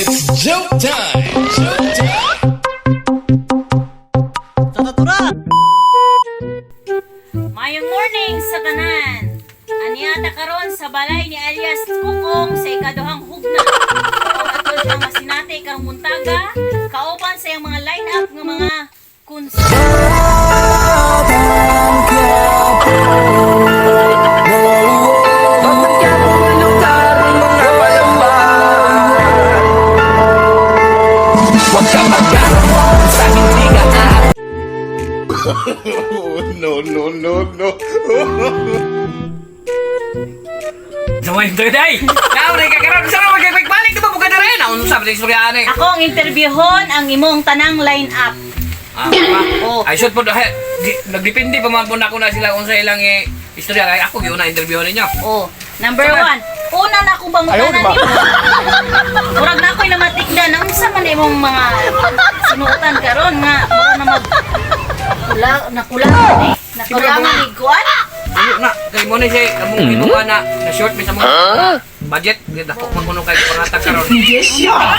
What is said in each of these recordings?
It's joke time! Joke time! Mayong morning sa tanan. Aniata karon sa balay ni alias Kukong sa ikaduhang hugna. Ug atol siyang masinati karong buntaga kauban sa iyang mga line-up nga mga konsyel. Oh, no, no, no, no. Sa mga ito day! Now, rin kakaroon sa mga magkagbalik ba buka na rin? Ang sabi ng istorya eh. Ako ang interviewhon ang imong tanang line-up. Ah, pa. Oh. Ay, shoot po, nagdepende pa man po na ako na sila kung sa ilang eh, istorya. Kaya ako, yun na interview ninyo. Oh, number Saan? one. Una na akong pangutanan nimo. Murag na ako'y namatikdan. Ang unsa man imong mga sinuotan karon nga mura na mag kula nakulangan eh. Nakulangan ni kuan. Ano na, kay mo na siya, among kinuha na, na short may sa mga budget. Dako man kuno kay pangatag karon. Yes, yeah!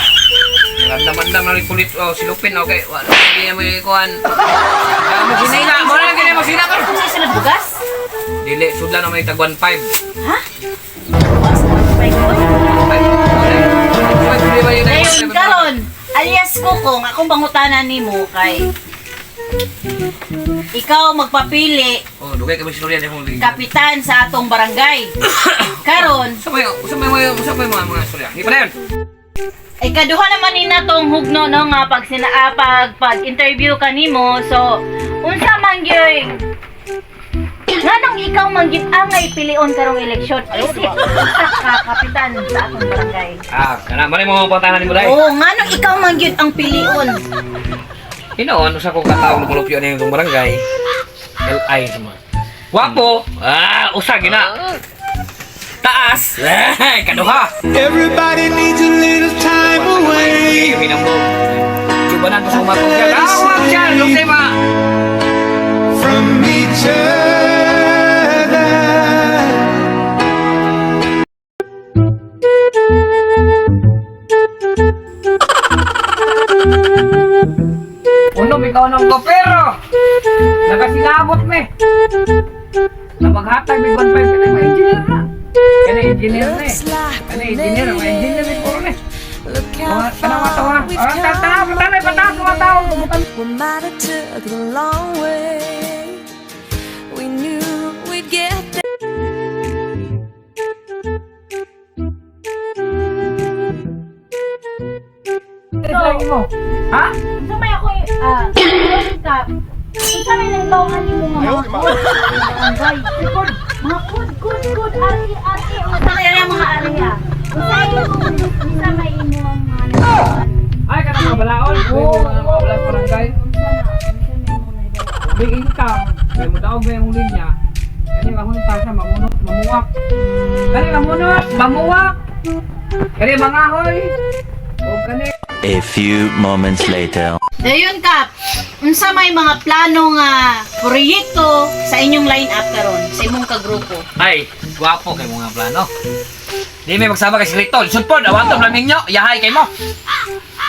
Naramdaman na rin pulit, oh, silupin, okay. Wala, hindi na may kuhan. Ah, Magsinina, mo na lang ganyan, magsina karon. Unsa sunod bugas? Dili, sudla na may tag 1.5. Ha? Bugas na may kuan. Ngayon karon, alias Kukong, akong pangutana nimo kay ikaw magpapili Oh, dugay kami istorya niya kung kapitan sa atong barangay. Karon, Sa may mga istorya. Hindi pa na yun. ay kaduha naman ni natong hugno no nga pag sina ah, pag pag interview kanimo, so unsa man gyud nganong ikaw man gyud angay pilion karong eleksyon isip usa ka kapitan sa atong barangay? Ah, kana mali mo pangtanan nimo dai. Oo, nganong ikaw man gyud ang pilion? Hinoon usa ko ka tawo lumulupyo na yung barangay. LI sa mga. Wapo. Ah, usa gina. Taas. Eh, kaduha. Everybody needs a little time away. Hinambog. Jubanan ko sa umatong siya. Ah, wag siya. Luksay ma. From each other. Unom ikaw ng ko pero nakasilabot me. Nabaghatag mig 1.5 kanay mga engineer na. Kanay engineer na eh. Kanay engineer, mga engineer ni puro na eh. Mga tanawa tawa. Ah, tatawa, patanay, pataas mga tao. We might have took the long way. We knew we'd get there. Lagi mo. Ha? Unsa may ako ah ka unsa may nagbawangan nimo nga mga code sa barangay? Mga code code code ari ari unsa kaya ang mga area? Unsa imong unsa may imong mga nagbawangan? Ay, kanang mga balaon. Oo, mga balaon barangay. Big income. Kaya mo daog ba yung linya. Kani mahunta siya, mamunot, mamuwak. Kani mamunot, mamuwak. Kani mangahoy. O kani A few moments later. Dayon kap, unsa may mga plano nga proyekto sa inyong line-up karon sa imong kagrupo? Ay, gwapo kay mga plano. Di may magsama kay Sirito. Lisod po, awanto lang ninyo. Yahay kay mo.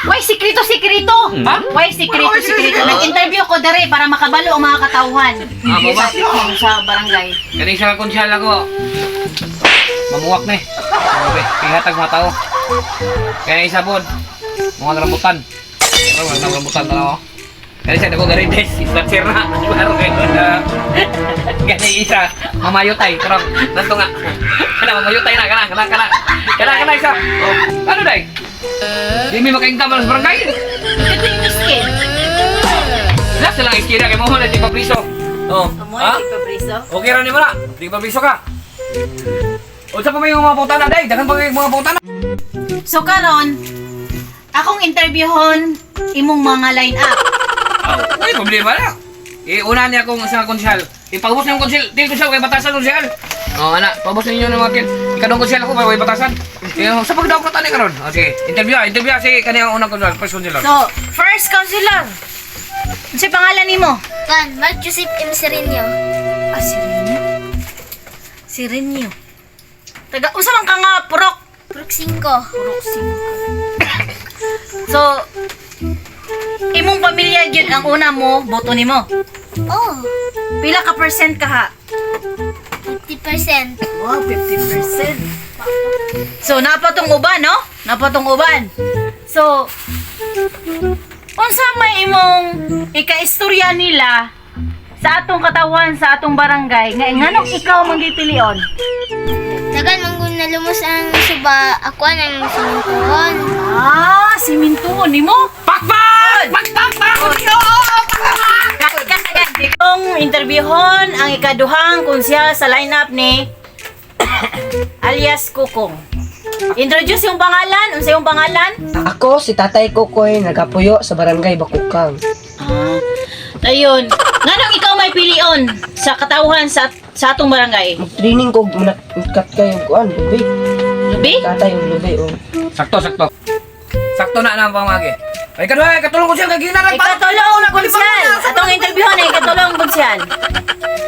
Why sikreto sikreto? Ha? Why sikreto sikreto? Nag-interview ko dere para makabalo ang mga katawhan Ah, ba? sa barangay. Kani sa konsyal ako. Mamuwak na eh. Okay, ihatag mga tao. Kaya isa pod. Mga rambutan. Pero mga rambutan na ako. Kani sa dako garides, isla na. Klaro kay Gani isa, mamayutay pero nanto nga. Kana mamayutay na kana kana kana. Kana kana isa. Oh, ano dai? Di may makaingkam sa barangay. Ito yung miskin. Last na lang iskira kay mo na di papriso. Oh. Amo Ha? ay papriso. Okay ra nimo na. Di papriso ka. Unsa pa may mga pangutana day? Daghan pa may mga pangutana. So karon, akong interviewhon imong mga line-up. Oh, wala problema na. Iuna niya akong sa konsyal. Ipagubos niyo ang konsyal. Dili konsyal kay batasan konsyal. Oh, ana, pabos ninyo ng mga kil. Ikadong konsyal ako kay batasan. Eh, sa pagdaw ko tani karon. Oh, sige. Interview, ah, interview ah. Sige, kani ang unang konsyal, first konsyal. So, first counselor. Unsa pangalan nimo? Kan, Mark Joseph M. Sereno. Ah, si Renyo. Si Renyo. Taga unsa man ka nga purok? Prok 5. Purok 5. So, imong pamilya gyud ang una mo, boto nimo. Oh, Pila ka percent ka ha? 50%. Wow, 50%. So, napatong uban, no? Napatong uban. So, unsa may imong ikaistorya nila sa atong katawan, sa atong barangay, nga nganong ikaw manggipilion? Dagan man na lumos ang suba, ako ang simintuon. Ah, simintuon nimo? Pakpak! Pakpak! Pakpak! Kung interviewon ang ikaduhang konsehal sa lineup ni alias Kukong. Introduce yung pangalan, unsa yung pangalan? Ako si Tatay Kokoy, nagapuyo sa Barangay Bakukang. Ah, ayun. Nganong ikaw may pilion sa katawhan sa atong barangay? Mag-training ko kat kayo kuan lubi. Lubi? Tatay yung lubi oh. Sakto, sakto. Sakto na na ang pamagi. Ay, kaduha, katulong ko siya, kagina na. Ikatulong konsyal. Atong interviewon ay ikatulong konsyal.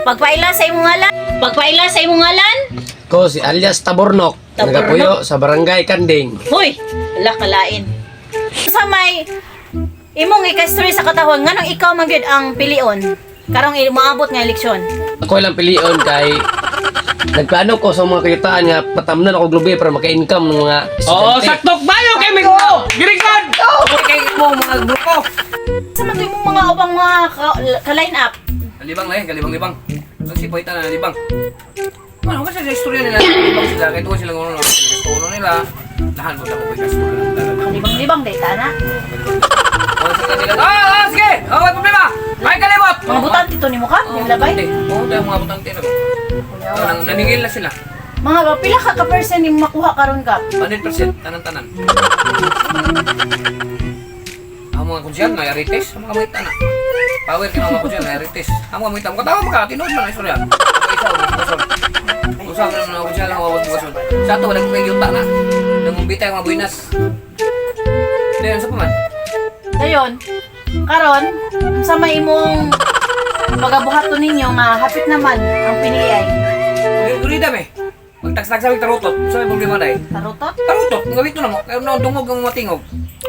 Pagpaila sa imong ngalan? Pagpaila sa imong ngalan? Ko si alias Tabornok, Tabornok. nagapuyo sa Barangay Kanding. Hoy, wala kalain. Sa may imong ika-story sa katawhan, nganong ikaw man gyud ang pilion karong moabot nga eleksyon? Ako ilang pilion kay nagplano ko sa mga kakitaan nga patamnan ako og lubi para maka-income ng mga Oo, estudyante. sakto. Bayo kay Mingo! Girigod! Kay mo mga grupo. Sa man to imong mga ubang mga ka-line up? Kalibang na eh, kalibang-libang. Ang si Poita na libang. Ano kasi sa istorya nila, libang sila, kahit tuwa sila nguno, gusto uno nila, lahan mo sa kuwi kasto na. Libang-libang data na. Oh, sige nila. Ah, ah, sige. Oh, may problema. Ay, kalimot. Mga butante to nimo ka? Yung labay? Oo, tayo mga butante na. Oh, naningil na sila. Mga ba, pila ka ka-percent yung makuha karon ka? 100% tanan-tanan. Ang mga konsyal na arites, ang mga mangita na. Power kay mga konsyal na arites. Ang mga mangita, katawa mo ka, tinuod man ang istorya. Isa o bukason. Usa man ang mga konsyal ang mga bukason. Sa ato wala kay yuta na. Nangumbita ang mga buinas. Dayon sa pa man. Dayon, karon sa may imong pagabuhaton ninyo nga hapit naman ang pinili ay Gurida me. Magtagstag sa tarutot. Sa may problema dai. tarutot. Tarutot, ang gawin na mo. Kaya na dungog ang matingog.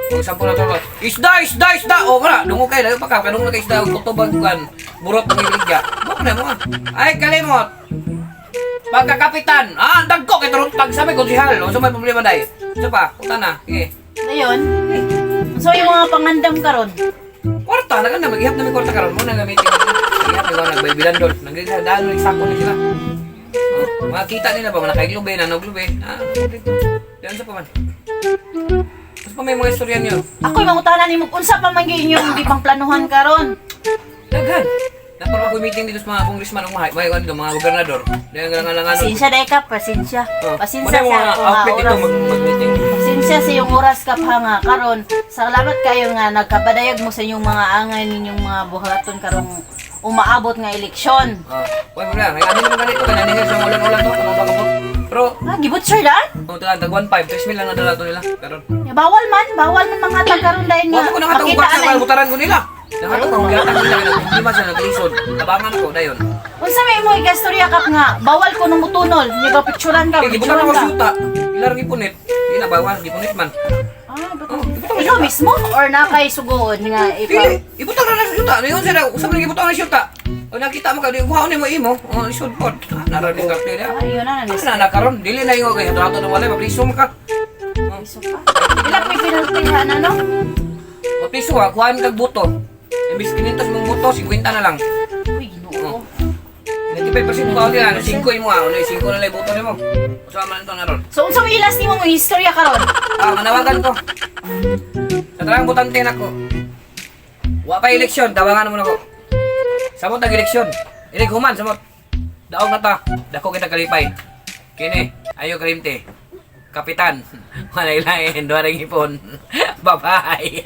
Kung sampo na tarutot. Isda, isda, isda. O wala, dungog kayo. Layo pa ka. Kanong na kay isda, kutubag kan. Burot ng iligya. Buko na mo ah. Ay, kalimot. Pagkakapitan. Ah, ang dagko kay tarutot. Sabi konsihal. O sa may problema dai. Isa pa, uta na. Sige. Dayon, so yung mga pangandam karon. Kwarta, nagan na maghihap na may kwarta karon mo na gamitin. Maghihap na nagbaybilan doon. Nagdaan mo sako ni sila. Oh, makita nila ba mga nakaiglubi, nanoglube. Ah, dito. Diyan sa pa man. Mas pa may mga istorya niyo. Ako'y mangutana nimo unsa pa man gyud inyong gipang planuhan karon. Daghan. Naparo ako meeting dito sa mga congressman ug mga mga dito, mga gobernador. Dahil nga lang ano. Pasensya dai ka, pasensya. Pasensya Wala sa mga ako nga outfit dito oras. mag-meeting. Pasensya sa iyong oras ka pa nga karon. Salamat kayo nga nagkabadayag mo sa inyong mga angay ninyong mga buhaton karong umaabot nga eleksyon. Ah, wala problema. May ano naman ganito kay naningil sa ulan-ulan to kung bakabot. Pero Ah, gibutcher daan? oh, taga tag 1.5, 3 mil lang nadala to nila. Karon. Ya, bawal man mga tag karon dahil nga Wa ko nangatong makita kwarta anay. sa butaran ko nila. Nangatong ko gihatag nila kay nagproblema sila naglisod. Tabangan ko dayon. Unsa may imo ikastorya kap nga bawal ko nung mutunol, nya ga picturean ka, Kay gibutan picturean ko ka. syuta. Ilarang gipunit. Di na bawal gipunit man. Ah, but Oh, gibutan ko ikaw syuta. mismo or na kay sugoon nga ipa. Dili, ibutang na na syuta. Ningon sila, usab na gibutang na syuta. O nakita mo ka, di kuhaon nimo imo. O lisod pod. Ah, nara diskarte niya. Ayun na, Ano na nakaron? Dili na ingo kay ato na wala mapriso man ka. Piso pa. Ila may penalty na no? Mapriso ka, kuhaan kag buto. Imbis 500 mong buto, 50 na lang. Uy, Ginoo. 95% ko nila, ano 5 imo ah, ano 5 na lang buto nimo. Usa man ito naron. So unsa may ilas nimo nga istorya karon? Ah, manawagan ko. Sa tarang butante nako. Wa pa eleksyon, tabangan mo nako. Samot ang eleksyon. Ilig human samot. Daog na ta, dako kita kalipay. Kini, ayo kalimte. Kapitan, walay lain, duha ipon. Bye-bye.